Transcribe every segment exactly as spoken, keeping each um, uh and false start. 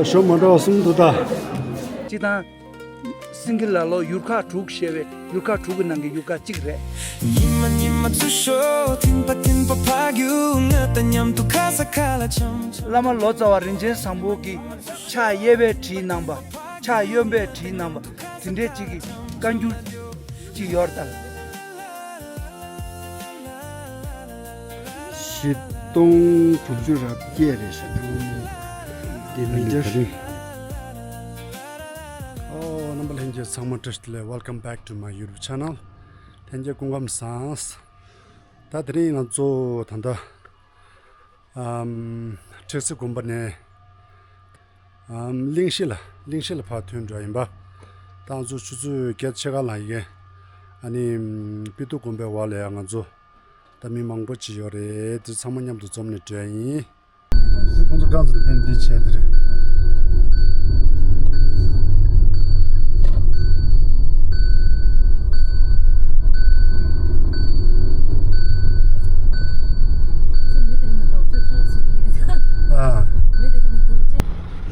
ཞོ་མ་འདྲ་བ་གསུམ་འདུག་ད། གཅིག་དང་། སིང་གི་ལ་ལོ་ཡུལ་ཁ་དྲུག་ཞེས་པའི་ཡུལ་ཁ་དྲུག་གི་ནང་གི་ཡུལ་ཁ་གཅིག་རེད། ཉི་མ་ཉི་མ་ཚུར་ཤོག་ཐིམ་པ་ཐིམ་པ་ཕ་རྒྱུད་ང་དང་མཉམ་དུ་ཁ་ས་ཁ་ལ་འཆམ་འཆམ། བླ་མ་ལོ་ཙཱ་བ་རིན་ཆེན་བཟང་པོ་གིས་ཕྱག་གཡས་པས་བྲིས་གནང་བ། ཕྱག་གཡོན་པས་བྲིས་གནང་བ། དེ་འདྲའི་གཅིག་གི་བཀའ་འགྱུར་གཅིག་ཡོད་རེད་ད། བཞི་སྟོང་དྲུག་ཅུ་རེ་བརྒྱད་རེད་ཤག་དེ་མི་འདྲ། ཨོ། རྣམ་པ་ལྷན་རྒྱས་ཚང་མ་བཀྲ་ཤིས་བདེ་ལེགས། Welcome back to my YouTube channel. ལྷན་རྒྱས་སྐུ་ཁམས་བཟང་། ད་དེ་རིང་ང་ཚོ་ད་ལྟ་ཨམ་ཁྲེག་རྩེ་དགོན་པ་ནས་ཨམ་གླིང་བཞི་ལ་གླིང་བཞི་ལ་ཕར་ཐོན་འགྲོ་ཡིན་པ། ད་ང་ཚོ་ཆུ་ཚོད་བརྒྱད་ཕྱེད་ཀ་ལ་ཡི་གེ། ཨ་ནི་ཨམ་པི་ཏུ་དགོན་པའི་འོག་ལ་ཡང་ང་ཚོ་ད་མི་མང་པོ་ཅིག་ཡོད་རེད། དེ་ཚང་མ་མཉམ་དུ་འཛོམས་ནས་འགྲོ་ཡ་ཡིན། དེ་ཁོང་ཚོ་རྐང་ཚུགས་ཕན་འདི་བྱས་དེ་རེད།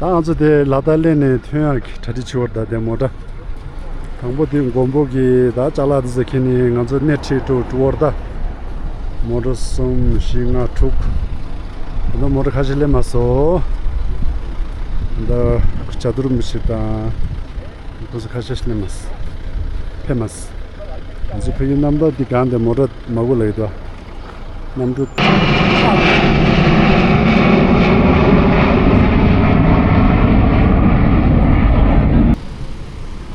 ཨ། ད་ང་ཚོ་དེ་ལ་དྭགས་གླེ་ནས་ཐོན་ཡག་གི་གྲ་སྒྲིག་བྱེད་པར་ད་དེ་མོ་ཊ། དང་པོ་དེ་མགོན་པོ་གི་ད་ཅ་ལག་དེ་ཚོ་ཁྱེར་ནས་ང་ཚོ་སྣེ་ཁྲིད་འགྲོ་འགྲོ་བར་ད། མོ་ཊ་གསུམ་བཞི་ལྔ་དྲུག་ད་ལྟ་མོ་ཊ་ཁ་ཤས་སླེབས་མ་སོང་། ད་བྱ་དུར་མི་ཞིག་དང་། ཁོ་ཚོ་ཁ་ཤས་སླེབས་མ་སོང་། ཕེབས་མ་སོང་། ང་ཚོ་ཕ་གི་གནམ་ཐང་འདི་སྒང་དེ་མོ་ཊ་མ་གོ་ལ་ཡོད་དོ། གནམ་གྲུ།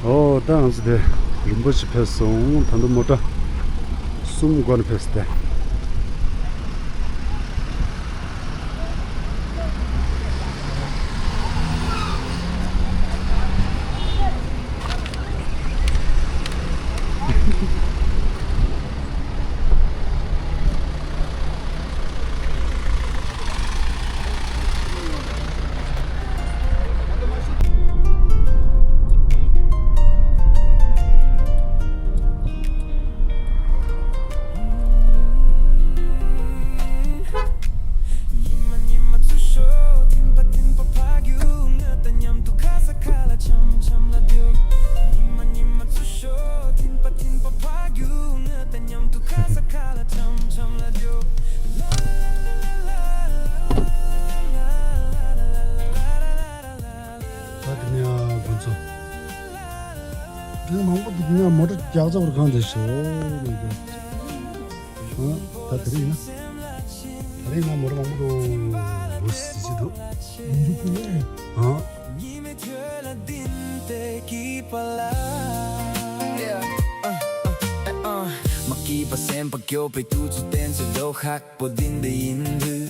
ཨོ། ད་ང་ཚོ་དེ་རིན་པོ་ཆེ་ཕེབས་སོང་། ད་ལྟ་མོ་ཊ་གསུམ་འགོར་ནས་ཕེབས་སོང་སྟེ། ད་དེ་ནས་ང་ཚོ། དེ་མང་པོ་འདུག་ན་མོ་ཊ་རྒྱག་ཚ་བར་གང་དེ་ཤོ་མི་འདུག་ཨ། ད་དེ་རིང་ན། དེ་རིང་ན་མོ་ཊ་མང་པོ་འདུག་འོ་སི་སི་འདུག་ཨ། མ་སྐྱིད་པ་སེམས་པ་སྐྱོ་བའི་དུས་ཚོད་བསྟན་ཚེ་དོ་ཧ། པོ་འདི་འདི་ཡིན་དུས།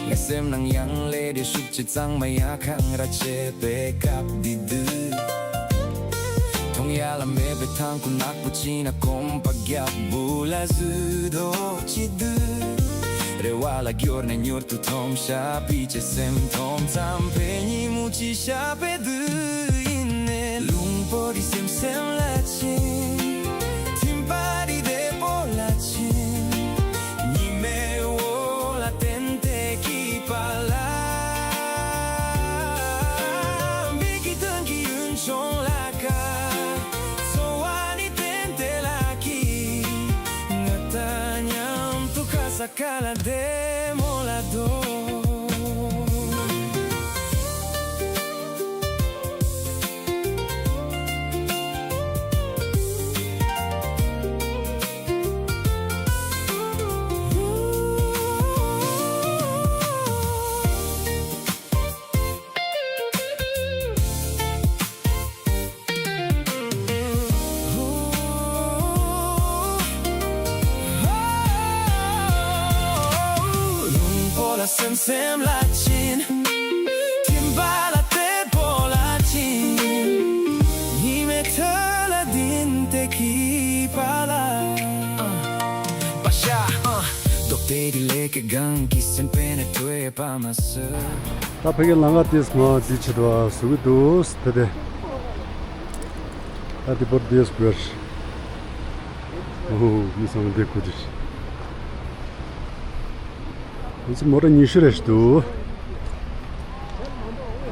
ངའི་སེམས་ནང་ཡང་ལས་དེ་ཤུགས་ཆེ་གཙང་མ་ཡ་ཁང་ར་ཆད་པའི་སྐབས་འདི་དུས། མཐོང་ཡ་ལ་མེད་པའི་ཐང་ཁུ་ནག་པོ་ཅི་ན་གོམ་པ་རྒྱབ་བུ་ལ་བཟོས་དོ་ཅི་དུས། རེ་བ་ལ་འགྱུར་ནས་མྱུར་དུ་མཐོང་ཤ་པི་ཅེ་སེམས་མཐོང་ཙམ་པའི་ཉིན་མོ་ཅི་ཤ་པའི་དུས་ཡིན་ནས་ལུང་པོ་དེ་སེམས་སེམས་ལ་ཕྱིན། ཐིམ་པ་དེ་བདེ་པོ་ལ་ཕྱིན། ཉི་མའི་འོད་ལ་བརྟེན་ཏེ་སྐྱིད་པ་ལ། མིག་གི་དོན་གྱི་ཡུན་ཆུང་ལ་དཀར། འཚོ་བ་ནི་བརྟན་ཏེ་ལ་སྐྱིད། ང་དང་མཉམ་དུ་ཁ་ས་ཁ་ལ་བདེ་མོ་ལ་སྡོད། ལུང་པོ་ལ་སེམས་སེམས་ལ་ཕྱིན། ཐིམ་པ་ལ་བདེ་པོ་ལ་ཕྱིན། ཉི་མའི་ཐོད་ལ་བསྟིམ་སྟེ་སྐྱིད་པ་ལ། པ་ཤ། རྡོག་དེ་རི་ལས་ཀྱི་གང་གི་སེམས་པའི་ནས་བྲོས་པ་མ་ཟད། ད་ཕ་གི་ལམ་ཁ་དེ་སྔ་དེ་ཆེད་དུ་བཟོ་གི་འདུག་དེ་དེ། ད་དེ་བར་དེ་སྐོར། ཨོ། མི་ཚང་མ་འདི་ཁུ་དེ། ང་ཚོ་མོ་ཊ་ཉི་ཤུ་རེ་ཞིག་འདུག་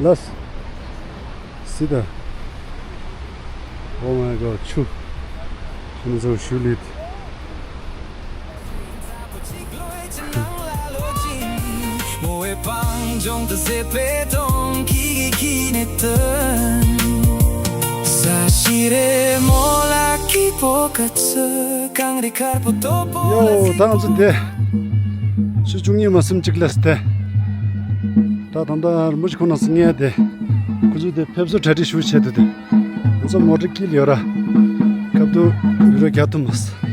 ལགས། སི་ད། Oh my God, ཆུ། ཁྱེད་ཚོ་ཞུ་ལིད། ཡོ། ད་ང་ཚོ་དེ། ཕྱི་བཅུ་གཉིས་མ་སུམ་གཅིག་ལས་དེ། ད་ད་ལྟ་རིན་པོ་ཆེ་ཁོང་ནང་སུ་ངས་དེ། ཁོ་ཚོ་དེ་ཕེབས་བསུ་གྲ་སྒྲིག་ཞུ་བྱས་དེ་དེ། ང་ཚོ་མོ་ཊ་དཀྱིལ་ཡོད་ར། སྐབས་དུ་ཡུ་རོ་རྒྱག་ཐུབ་མ་སོང་།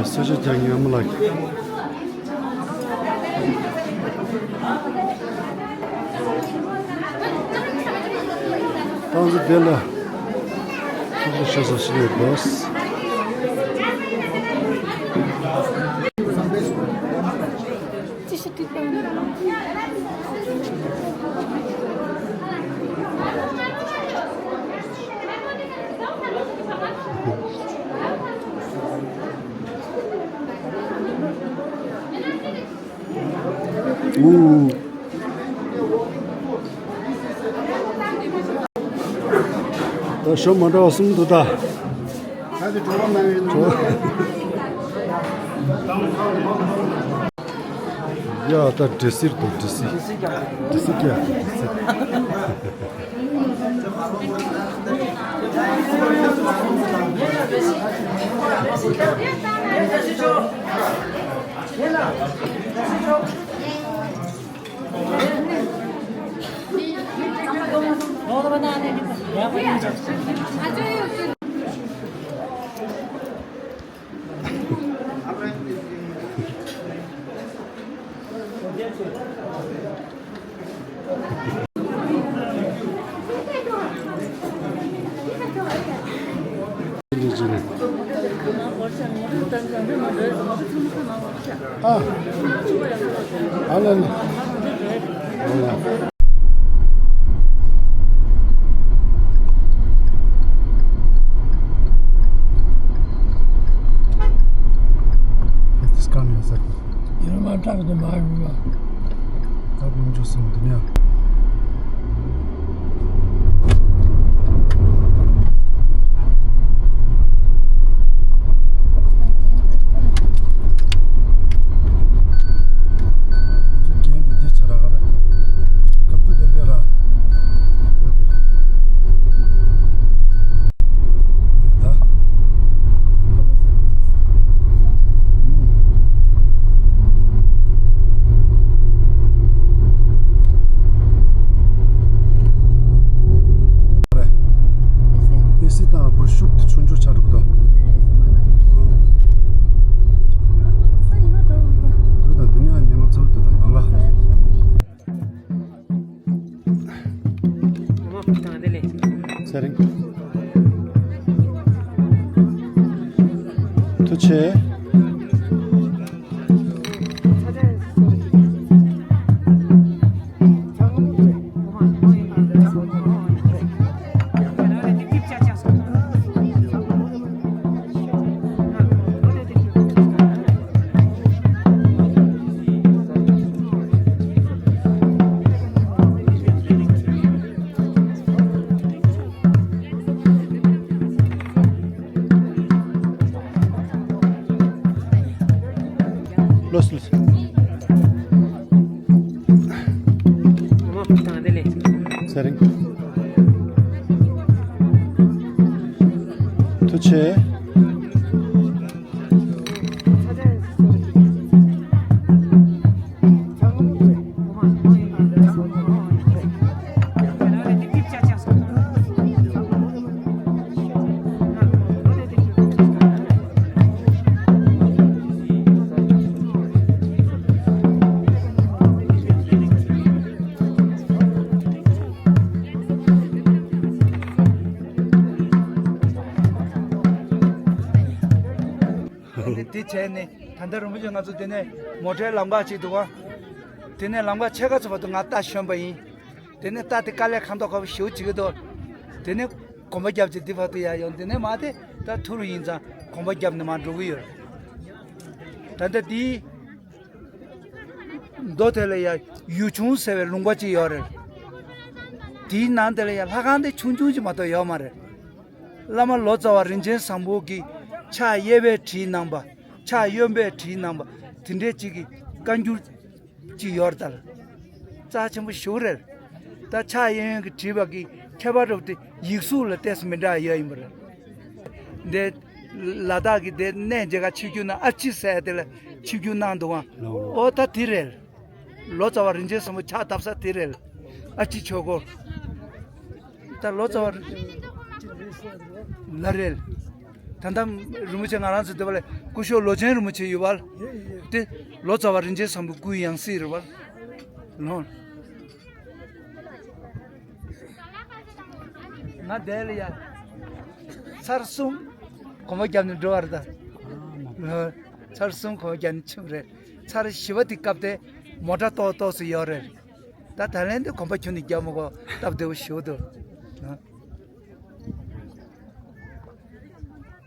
གསོལ་ཇ་རྒྱག་མཁན་ཨ་མ་ལགས། ཏང་ཙི་དེ་ལ་ཐུགས་རྗེ་ཆེ་ཟེར་ཞུ་ཡི་འདུག། ཨུ། ད་ཤོ་མ་འདྲ་བ་གསུམ་འདུག་ད། ད་དེ་གྲོགས་པོ་མ་ཡིན་ནོ། ཡ་ད་འདྲེ་སིར་འདུག། འདྲེ་སི། འདྲེ་སི་ཀྱ་འདྲེ་སི། ཨ། ཨ་ལ་ལ། ཨ་ལ། དེ་སྐམ་ཡོད་ས་རེད། ཡར་མར་བཀྲག་དེ་མ་ཡོང་བ། ད་དགུང་ཆུ་སོང་དུ་ནས། ཁྱོད་རྒན་དེ་འདི་བྱ་ར་ག་ར། ཁབ་ཏུ་དེ་ལས་ར། འོ་དེ་ར། ཡ་ད། རེད། ཨེ་སི་དང་ཁོ་ཤུགས་དེ་ཆུང་ཆུང་ཆགས་འགྲོ་གི་འདུག། འདུག་ད་དེ་ནས་ཉི་མ་ཚོ་འདུག་ད་ཡང་ལ། ཚེ་རིང་། ཐུགས་རྗེ་ཆེ། ལོས་ལོས། ཚེ་རིང་། བྱས་ནས་ད་ལྟ་རིན་པོ་ཆེ་ང་ཚོ་དེ་ནས་མོ་ཊའི་ལམ་ཁ་ཅིག་འདུག་ག་དེ་ནས་ལམ་ཁ་ཕྱེད་ཀ་ཙམ་བར་དུ་ང་རྟ་ཞོན་པ་ཡིན། དེ་ནས་རྟ་དེ་དཀའ་ལས་ཁག་མདོག་ཁ་པོ་ཞེ་པོ་བྱེད་ཀྱི་འདུག་དེ་ནས་གོམ་པ་བརྒྱབ་བྱས་འདི་བར་དུ་ཡར་ཡོང་། དེ་ནས་མར་དེ་ད་ཐུག་རུ་ཡིན་ཙང་གོམ་པ་བརྒྱབ་ནས་མར་འགྲོ་གི་ཡོད། ད་ལྟ་འདི་མདོ་དེ་ལ་ཡ་ཡུལ་ཆུང་ཟེར་བའི་ལུང་པ་ཅིག་ཡོད་རེད། དེའི་ནང་དེ་ལ་ཡ་ལྷ་ཁང་དེ་ཆུང་ཆུང་ཅིག་མ་གཏོགས་ཡོད་མ་རེད། བླ་མ་ལོ་ཙཱ་བ་རིན་ཆེན་བཟང་པོ་གིས་ཕྱག་གཡས་པས་བྲིས་གནང་པ། ཕྱག་གཡོན་པས་བྲིས་གནང་པ། དེ་འདྲས་ཅིག་གི་བཀའ་འགྱུར་ཅིག་ཡོད་རེད། ད་རྩ་ཆེན་པོ་ཞེ་པོ་རེད། ད་ཕྱག་གཡས་གཡོན་གྱིས་བྲིས་པ་གི་ཁྱད་པར་འདྲ་པོ་དེ་ཡིག་གཟུགས་ལ་ཏོག་ཙམ་མི་འདྲ་བ་ཡོད་ཡིན་པ་རེད། འདི་ལ་དྭགས་ཀྱི་འདི་གནས་མཇལ་ཁ་ཆིབས་བསྒྱུར་གནང་། ཨ་ཕྱི་ཟེར་ཡ་དེ་ལ་ཆིབས་བསྒྱུར་གནང་འདུག་ག་ཨོ་ད་དེ་རེད། ལོ་ཙཱ་བ་རིན་ཆེན་བཟང་པོ་ཕྱག་བཏབ་ས་དེ་རེད། ཨ་ཕྱི་ཆོས་སྒོར། ད་ལོ་ཙཱ་བ་ལ་རེད། ད་ལྟ་རིན་པོ་ཆེ་ང་རང་ཚོ་འདི་པ་ལ་སྐུ་ཞབས་ལོ་ཆེན་རིན་པོ་ཆེ་ཡོད་པ་ལ། དེ་ལོ་ཙཱ་བ་རིན་ཆེན་བཟང་པོའི་སྐུའི་ཡང་སྲིད་རེད་པ་ལ། ལོ། ང་དེ་ལ་ཡ། ཚར་གསུམ་གོམ་པ་བརྒྱབ་ནས་འགྲོ་བ་རེད་ད། ལོ། ཚར་གསུམ་གོམ་པ་བརྒྱབ་ནས་ཕྱིན་པ་རེད། ཚར་བཞི་པ་དེ་སྐབས་དེ་མོ་ཊ་ཏོག་ཏོག་ཙམ་ཡོད་རེད། ད་ད་ལན་དེ་གོམ་པ་ཁྱོན་ནས་རྒྱག་མི་དགོས། སྟབས་བདེ་པོ་ཞེ་པོ་འདུག་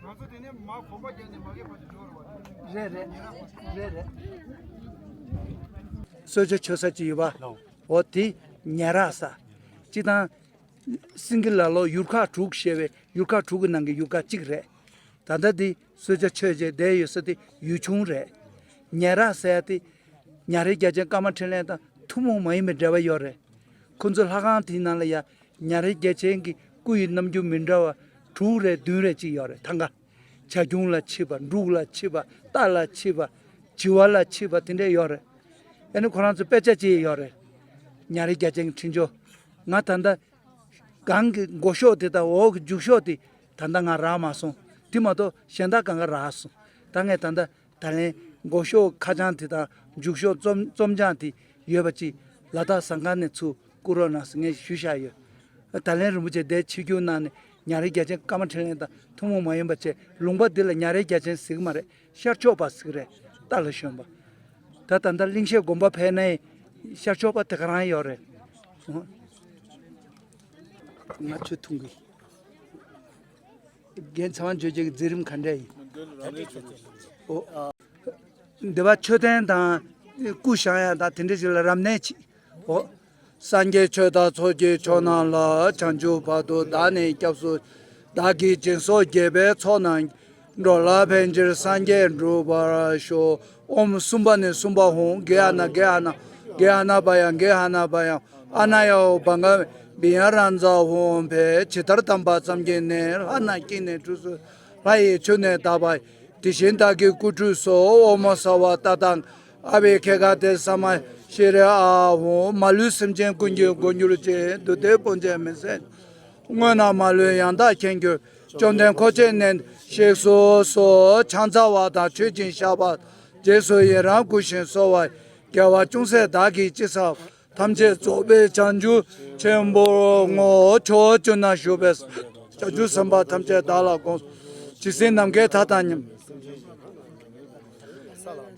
ང་ཚོ་དེ་ནས་མར་གོམ་པ་རྒྱག་ནས་མ་གི་བར་དུ་འགྲོ་རེད་པ། རེད་རེད། རེད་རེད། གསོལ་ཇ་མཆོད་ས་ཅིག་ཡོད་པ། འོ་དེ་ཉ་ར་ས། སྤྱིར་བཏང་སེང་གེ་ལ་ལོ་ཡུལ་ཁག་དྲུག་ཞེས་པའི་ཡུལ་ཁག་དྲུག་གི་ནང་གི་ཡུལ་ཁག་གཅིག་རེད། ད་ལྟ་འདི་གསོལ་ཇ་མཆོད་བྱས་བསྡད་ཡོད་ས་དེ་ཡུལ་ཆུང་རེད། ཉ་ར་ཟེར་ཡ་དེ་ཉ་རལ་རྒྱལ་ཆེན་ཀརྨ་འཕྲིན་ལས་དང་ཐུན་མོང་མ་ཡིན་པའི་འབྲེལ་བ་ཡོད་རེད། ཁོ་ཚོའི་ལྷ་ཁང་དེའི་ནང་ལ་ཡ་ཉ་རལ་རྒྱལ་ཆེན་གྱི་སྐུ་ཡི་རྣམ་འགྱུར་མི་འདྲ་བ་དྲུག་རེ་བདུན་རེ་ཅིག་ཡོད་རེད། ཐང་ག་བྱ་ཁྱུང་ལ་ཆིབས་པ། འབྲུག་ལ་ཆིབས་པ། རྟ་ལ་ཆིབས་པ། བྱི་བ་ལ་ཆིབས་པ་དེ་འདྲས་ཡོད་རེད། ཨ་ནི་ཁོ་རང་ཚོ་དཔེ་ཆ་ཅིག་ཡོད་རེད། ཉ་རལ་རྒྱལ་ཆེན་གྱི་འཕྲིན་བཅོལ། ང་ད་ལྟ་སྒང་གི་མགོ་ཤོག་དེ་དང་འོག་གི་མཇུག་ཤོག་དེ་ད་ལྟ་ང་རག་མ་སོང་། དེ་མ་གཏོགས་གཞན་དག་སྒང་ག་རག་སོང་། ད་ངས་ད་ལྟ་ད་ལན་མགོ་ཤོག་ཁ་བྱང་དེ་དང་མཇུག་ཤོག་རྩོམ་རྩོམ་བྱང་དེ་ཡོད་པ་ཅིག་ལ་དྭགས་ཟངས་དཀར་ནས་ཚུར་བསྐུར་རོགས་གནང་ཟེར་ངས་ཞུས་བཞག་ཡོད། ད་ལན་རིན་པོ་ཆེ་འདིར་ཆིབས་བསྒྱུར་གནང་ནས་ཉ་རལ་རྒྱལ་ཆེན་ཀརྨ་འཕྲིན་ལས་དང་ཐུན་མོང་མ་ཡིན་པ་བྱས། ལུང་པ་འདི་ལ་ཉ་རལ་རྒྱལ་ཆེན་ཟེར་གྱི་མ་རེད། ཤར་ཕྱོགས་པ་ཟེར་གྱི་རེད། རྟ་ལ་ཞོན་པ། ད་ད་ལྟ་གླིང་ཤེད་དགོན་པ་ཕེབས་ནའི་ཤར་ཕྱོགས་པ་དེ་ག་རང་ཡོད་རེད། ང་ཆུ་འཐུང་གི། རྒན་ཚེ་དབང་ཆོས་རྒྱལ་གྱི་མཛད་རིམ་ག་འདྲ་ཡིན། འོ། འདི་པ་མཆོད་རྟེན་དང་སྐུ་བཞེངས་ཡ་དང་དེ་འདྲ་ཞིག་ལ་རབ་གནས་ཆེ། འོ། སངས་རྒྱས་ཆོས་དང་ཚོགས་ཀྱི་མཆོག་རྣམས་ལ། བྱང་ཆུབ་བར་དུ་བདག་ནི་སྐྱབས་སུ། བདག་གིས་སྦྱིན་སོགས་དགེ་བའི་ཚོགས་རྣམས། འགྲོ་ལ་ཕན་ཕྱིར་སངས་རྒྱས་འགྲུབ་པར་ཤོག་ཨོཾ་སུམྦྷ་ནི་སུམྦྷ་ཧཱུྃ། གེ་ཧ་ན་གེ་ཧ་ན། གེ་ཧ་ན་བྷ་ཡ། གེ་ཧ་ན་བྷ་ཡ། ཨ་ན་ཡ་ཧོ་བྷ་ག་བྷི་ཡ་ར་ཛ་ཧོ་ཧོཾ་ཕཊ། ཇི་ལྟར་དམ་པ་བསམ་བྱས་ནས། ལྷ་རྣམས་ཀྱིས་ནི་ཁྲུས་གསོལ། ལྷ་ཡིས་ཆུ་ནི་དག་པ། དེ་བཞིན་བདག་གིས་སྐུ་ཁྲུས་གསོལ། ཨོཾ་སརྦ་ཏ་ཏང་ཨ་བྷི་ཥེ་ག་ཏེ་ས་མ་ཤྲཱི་ཨཱཿཧཱུྃ། མ་ལུས་སེམས་ཅན་ཀུན་གྱི་མགོན་གྱུར་ཅིང་། བདུད་སྡེ་དཔུང་བཅས་མི་བཟད། དངོས་རྣམས་མ་ལུས་ཡང་དག་མཁྱེན་གྱུར་ཅིག་བཅོམ་ལྡན་འཁོར་བཅས་གནས་གཤེགས་སུ་གསོལ། ཕྱག་འཚལ་བ་དང་མཆོད་ཅིང་བཤགས་པ། རྗེས་སུ་ཡི་རང་བསྐུལ་ཞིང་གསོལ་བ། དགེ་བ་ཅུང་ཟད་བདག་གིས་ཅི་བསགས། ཐམས་ཅད་རྫོགས་པའི་བྱང་ཆུབ་ཆེན་པོར་བསྔོ། ཕྱོགས་བཅུ་ན་བཞུགས་པའི་བྱང་ཆུབ་སེམས་དཔའ་ཐམས་ཅད་བདག་ལ་དགོངས་སོ། ཇི་སྲིད་ནམ་མཁའི་མཐའ་དང་མཉམ།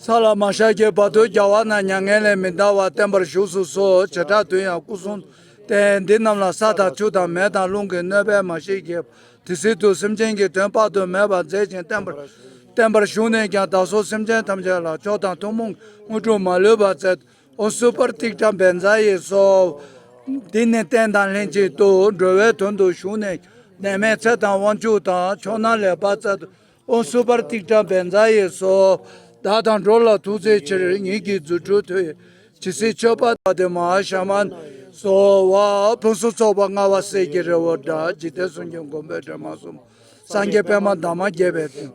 ས་ལ་མ་ཤར་གྱི་བར་དུ་རྒྱལ་བ་རྣམས་མྱ་ངན་ལས་མི་འདའ་བར་བརྟན་པར་བཞུགས་སུ་གསོལ། བྱེ་བྲག་ཏུ་ཡང་སྐུ་གསུང་ཐུགས་རྟེན་འདི་རྣམས་ལ་ས་དང་ཆུ་དང་མེ་དང་རླུང་གི་གནོད་པས་མ་ཞིག་གི་དེ་སྲིད་དུ་སེམས་ཅན་གྱི་དོན་དཔག་ཏུ་མེད་པ་མཛད་ཅིང་བརྟན་པར་བརྟན་པར་བཞུགས་ནས་ཀྱང་བདག་སོགས་སེམས་ཅན་ཐམས་ཅད་ལ་མཆོག་དང་ཐུན་མོང་དངོས་གྲུབ་མ་ལུས་པ་སྩལ། ཨོཾ་སུ་པྲ་ཏིཥྛ་བཛྲ་ཡེ་སྭཱ་ཧཱ། འདི་ནི་རྟེན་དང་ལྷན་ཅིག་ཏུ་འགྲོ་བའི་དོན་དུ་བཞུགས་ནས་ནད་མེད་ཚེ་དང་དབང་ཕྱུག་དང་ཕྱོགས་རྣམས་ལ་བབ་སྩལ་ཏོ། ཨོཾ་སུ་པྲ་ཏིཥྛ་བཛྲ་ཡེ་སྭཱ་ཧཱ། བདག་དང་འགྲོ་ལ་ཐུགས་བརྩེའི་ཕྱིར། ཉིད་ཀྱི་རྫུ་འཕྲུལ་མཐུ་ཡིས་ཇི་སྲིད་མཆོད་པ་དག་དེ་མ་ཞལ་མ་ནས་གསོལ་བ། ཕུན་སུམ་ཚོགས་པ་མངའ་བ་སྲས་ཀྱི་རི་བོ་འདྲ། འཇིག་རྟེན་གསུམ་མགོན་པོའི་སྒྲོལ་མ་གསུམ། སངས་རྒྱས་པདྨ་འདབ་མ་བརྒྱད་པའི་སྟེང་།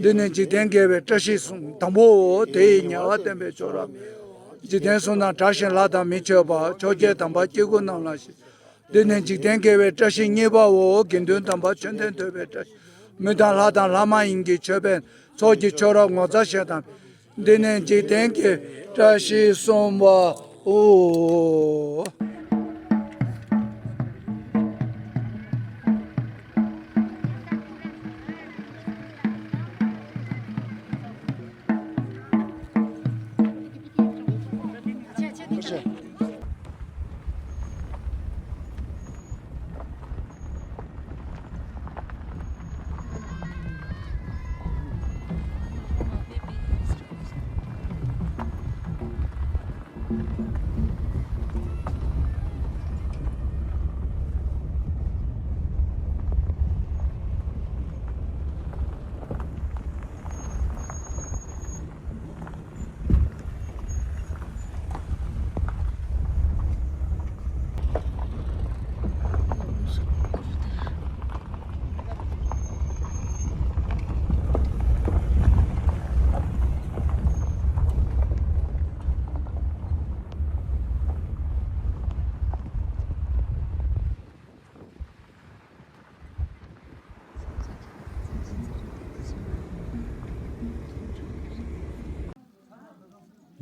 འདི་ནི་འཇིག་རྟེན་དགེ་བའི་བཀྲ་ཤིས་གསུམ། དང་པོའོ། དེ་ཡི་ཉེ་བར་བསྟན་པའི་མཆོག་རབ། འཇིག་རྟེན་གསུམ་ན་གྲགས་ཤིང་ལྷ་དང་མིས་མཆོད་པ། ཕྱོགས་བརྒྱད་དམ་པ་སྐྱེ་དགུ་རྣམས་ལ་ཞིང་། འདི་ནི་འཇིག་རྟེན་དགེ་བའི་བཀྲ་ཤིས་གཉིས་པའོ། དགེ་འདུན་དམ་པ་ཆོས་ལྡན་ཐོས་པའི་བཀྲ་ཤིས། མི་དང་ལྷ་དང་ལྷ་མ་ཡིན་གྱི་མཆོད་པའི་ཚོགས་ཀྱི་མཆོག་རབ་ངོ་མཚར་ཞལ་དང་། འདི་ནི་འཇིག་རྟེན་གྱི་བཀྲ་ཤིས་གསུམ་པའོ།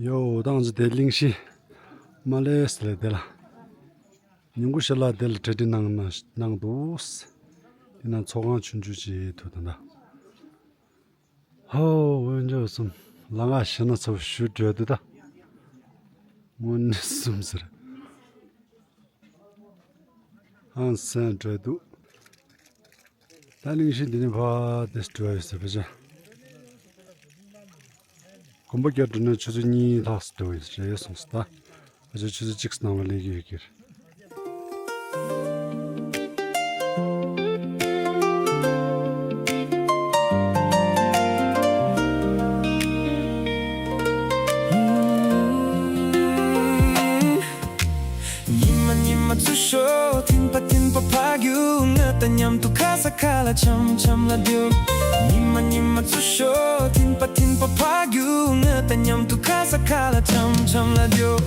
ཡོ། ད་ང་ཚོ་དེ་གླིང་བཞི་མ་ལེ་ཟེར་ལ་དེ་ལ། ཉིན་གུང་ཞལ་ལག་དེ་ལ་གྲ་སྒྲིག་གནང་གནང་གནང་འདུག་དེ་ན་ཚོགས་ཁང་ཆུང་ཆུང་ཅིག་ཐུག་ད་ད། ཧོ། འོན་ཅོག་གསུམ། ལ་ང་ཞེ་ན་ཚ་བོ་ཞུ་འགྲོ་དུ་ད། དངོས་གནས་གསུམ་ཟེར། ཧང་སང་འགྲོ་དུ། ད་གླིང་བཞི་འདི་ནས་ཕར་དེ་འགྲོ་ཡོད་ཟེར་བ་ཅན། དགོན་པ་བརྒྱ་འགྲོ་ན་ཆུ་ཚོད་གཉིས་ལྷག་ཙམ་འགྲོ་ཡོད་རེད་གསུངས་སོང་ད། ཨ་ཅག་ཆུ་ཚོད་གཅིག་ཙམ་ནང་ལ་སླེབས་ཀྱི་ཡོད་ཀྱི་རེད། ཉི་མ་ཉི་མ་འཚུབ་ཤོག་ཐིམ་པ་ཐིམ་པ་ཕར་རྒྱུག་ང་དང་མཉམ་དུ་ཁ་ས་ཁ་ལ་འཆམ་འཆམ་ལ་རྒྱུག་ཉི་མ་ཉི་མ་འཚུབ་ཤོག་ཐིམ་པ་ཐིམ་པ་ཕར་རྒྱུག་ང་དང་མཉམ་དུ་ཁ་ས་ཁ་ལ་འཆམ་འཆམ་ལ་རྒྱུག་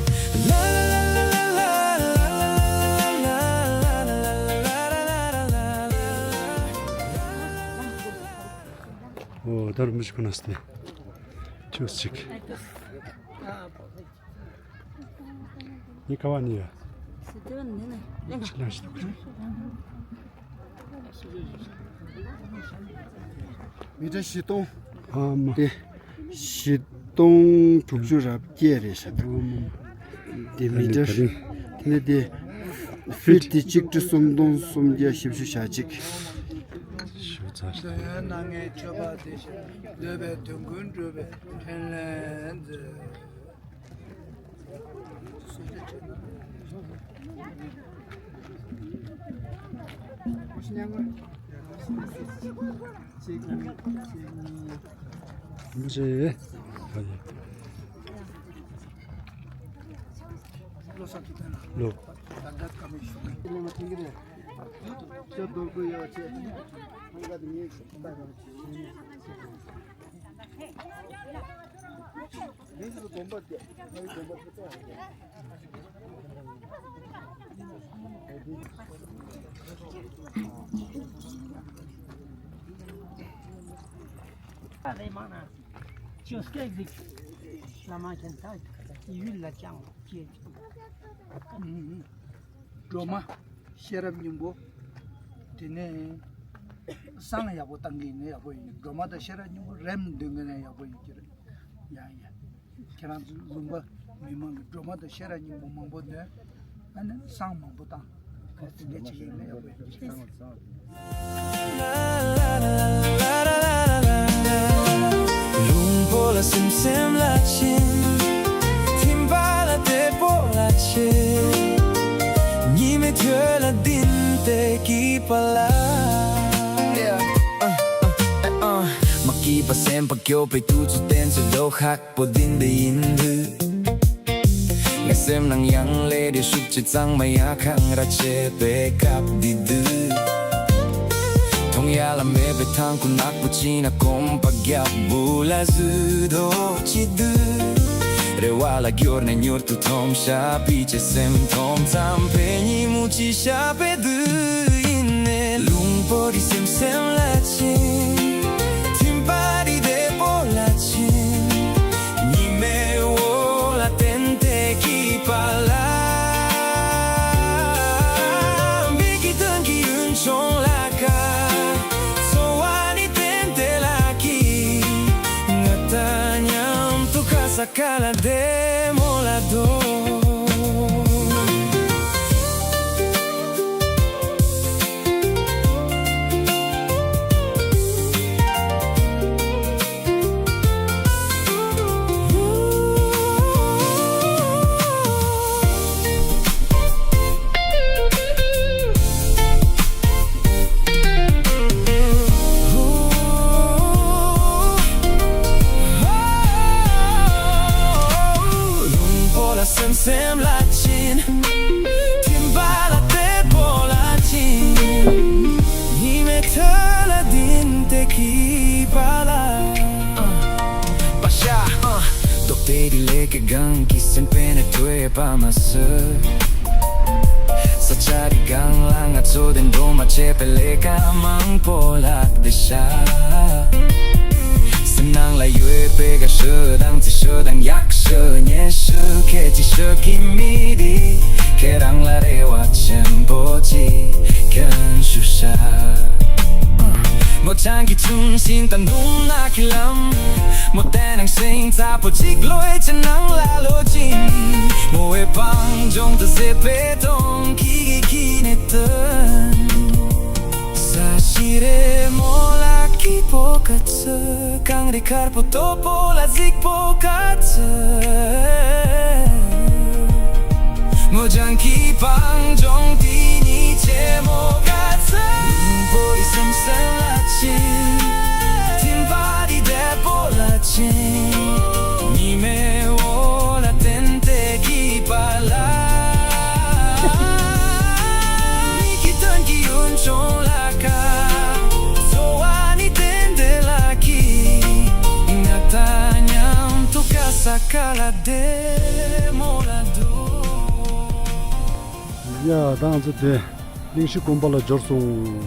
ཨོ། ད་རུ་མི་ཞིག་ཁོ་ན་སྟེ། ཁྱོད་ཅིག་ནི་ཁ་བ་ནི་ཡ། ཆི་ལ་ཞིག་མི་ཏྲ་བཞི་སྟོང་། ཨ་མ། དེ་བཞི་སྟོང་དྲུག་ཅུ་རེ་བརྒྱད་རེད་ཤག་ཨ་མ། དེ་མི་ཏྲ་ནི་དེ་ཕིཊ་དེ་གཅིག་ཁྲི་སུམ་སྟོང་སུམ་བརྒྱ་བཞི་བཅུ་ཞེ་གཅིག་ཞུ་ཚར་ཤག་འདོད་ཡོན་སྣ་ལྔའི་མཆོད་པ་དེ་བཞིན་འདོད་པའི་དོན་ཀུན་འགྲུབ་པའི་ཕྲིན་ལས་མཛོད། ལོ། བླ་མ་མཁྱེན་ད་ཡུལ་ལ་ཅང་སྐྱེས། སྒྲོལ་མ་ཤེས་རབ་སྙིང་པོ། དེ་ནས་བསང་ཡག་པོ་བཏང་གི་ཡིན་ན་ཡག་པོ་ཡིན། སྒྲོལ་མ་དང་ཤེས་རབ་སྙིང་པོ་རེམ་འདོན་གི་ན་ཡག་པོ་ཡིན་གྱི་རེད། ཡ་ཡ། ཁྱེད་རང་ཚོ་ལུང་པ་མི་མང་གི་སྒྲོལ་མ་དང་ཤེས་རབ་སྙིང་པོ་མང་པོ་འདོན། ཨ་ནི་བསང་མང་པོ་བཏང་། ཁོ་དེ་འདྲ་བྱེད་ཀྱི་ཡིན་ན་ཡག་པོ་ཡིན་གྱི་རེད། ལུང་པོ་ལ་སེམས་སེམས་ལ་ཆེན། ཐིམ་པ་ལ་དེ་པོ་ལ་ཆེ། ཉི་མའི་ཐོད་ལ་ལྡིང་སྟེ་སྐྱིད་པ་ལ། མ་སྐྱིད་པ་སེམས་པ་སྐྱོ་བའི་དུས་ཚོད་བསྟན་ཚོད་ལོ་ཧག་པོ་ལྡིང་བའི་ཡིན་དུས། ངའི་སེམས་ནང་ཡང་ལེ་རེ་ཤུགས་ཆེ་གཙང་མ་ཡ་ཁང་ར་ཆེ་པའི་སྐབས་འདི་དུས། མཐོང་ཡ་ལ་མེད་པའི་ཐང་ཁུ་ནག་པོ་ཅི་ན་གོམ་པ་རྒྱབ་བུ་ལ་བཟོས་དོ་ཅི་དུས། རེ་བ་ལ་སྐྱོར་ནས་མྱུར་དུ་འཐོམ་ཤ་པི་ཅེ་སེམས་འཐོམ་ཙམ་པའི་ཉིན་མོ་ཅི་ཤ་པའི་དུས་ཡིན་ནས་ལུང་པོ་རི་སེམས་སེམས་ལ་ཆེ། ཐིམ་པ་རི་དེ་པོ་ལ་ཆེ། ཉི་མའི་འོག་ལ་བསྟན་ཏེ་སྐྱིད་པ་ལ། མིག་གི་དོན་གྱི་ཡུན་ཆུང་ལ་ཀ་ཚོ་བ་ནི་བསྟན་ཏེ་ལ་ཀི། ང་དང་མཉམ་དུ་ཁ་ས་ཀ་ལ་བདེ་མོ་ལ་འདོད། སེམས་ལ་བྱིན། ཐིམ་པ་ལ་དད་པོ་ལ་བྱིན། ཉི་མའི་ཐོད་ལ་བསྡུས་ཏེ་སྐྱེས་པ་ལ། པ་ཤ། རྡོ་རྗེ་ལས་ཀྱི་གང་གི་སེམས་པའི་ནས་ཐོས་པ་མ་ཟད། ས་ཆ་འདི་གང་ལ་ང་ཚོ་བདེན་དོན་མ་བྱས་པའི་ལས་ཀ་མང་པོ་ལ་བསྡད་ཤག་སེམས་ནང་ལ་ཡོད་པའི་དགའ་ཤོས་དང་བརྩི་ཤོས་དང་ཡག་ཤོས་ཉེས་ཤོས་ཁྱད་ཆོས་ཀྱི་མི་འདི་ཁྱེད་རང་ལ་རེ་བ་ཆེན་པོ་ཅིག་སྐྱོན་ཞུ་ཤག་སྔོ་ལྗང་གི་ཁྱིམ་ཞིག་དང་དུང་ནག་གི་ལམ། མོ་བསྟན་ནང་ཤིང་ཚ་པོ་གཅིག་ལོས་ཅི་ནང་ལ་ལོ་ཅིང་། མོ་བའི་བང་ལྗོངས་དུ་ཟེ་པའི་དོང་གི་གི་གི་ནས་བཏོན། ས་གཞི་རེ་མོ་ལ་སྐྱིད་པོ་ག་ཚོད། གངས་རི་དཀར་པོ་དོག་པོ་ལ་གཟིགས་པོ་ག་ཚོད། སྔོ་ལྗང་གི་བང་ལྗོངས་དེ་ཉིད་ཆེན་མོ་ག་ཚོད། སྙིང་པོ་ཡི་སེམས་སེམས་ལ་བྱིན། ཐིམ་པ་དེ་དད་པོ་ལ་བྱིན། ཉི་མའི་འོད་ལ་བརྟེན་ཏེ་སྐྱེས་པ་ལ། མིག་གི་དོན་གྱི་ཡུན་ཅུང་ལ་ཀ་འཚོ་བ་ནི་ཏན་ཏན་ལ་ཀི་ང་དང་མཉམ་དུ་ག་ས་ག་ལ་བདེ་མོ་ལ་འདུག་ཡ་ད་ང་ཚོ་དེ་གླིང་བཞི་དགོན་པ་ལ་འབྱོར་སོང་།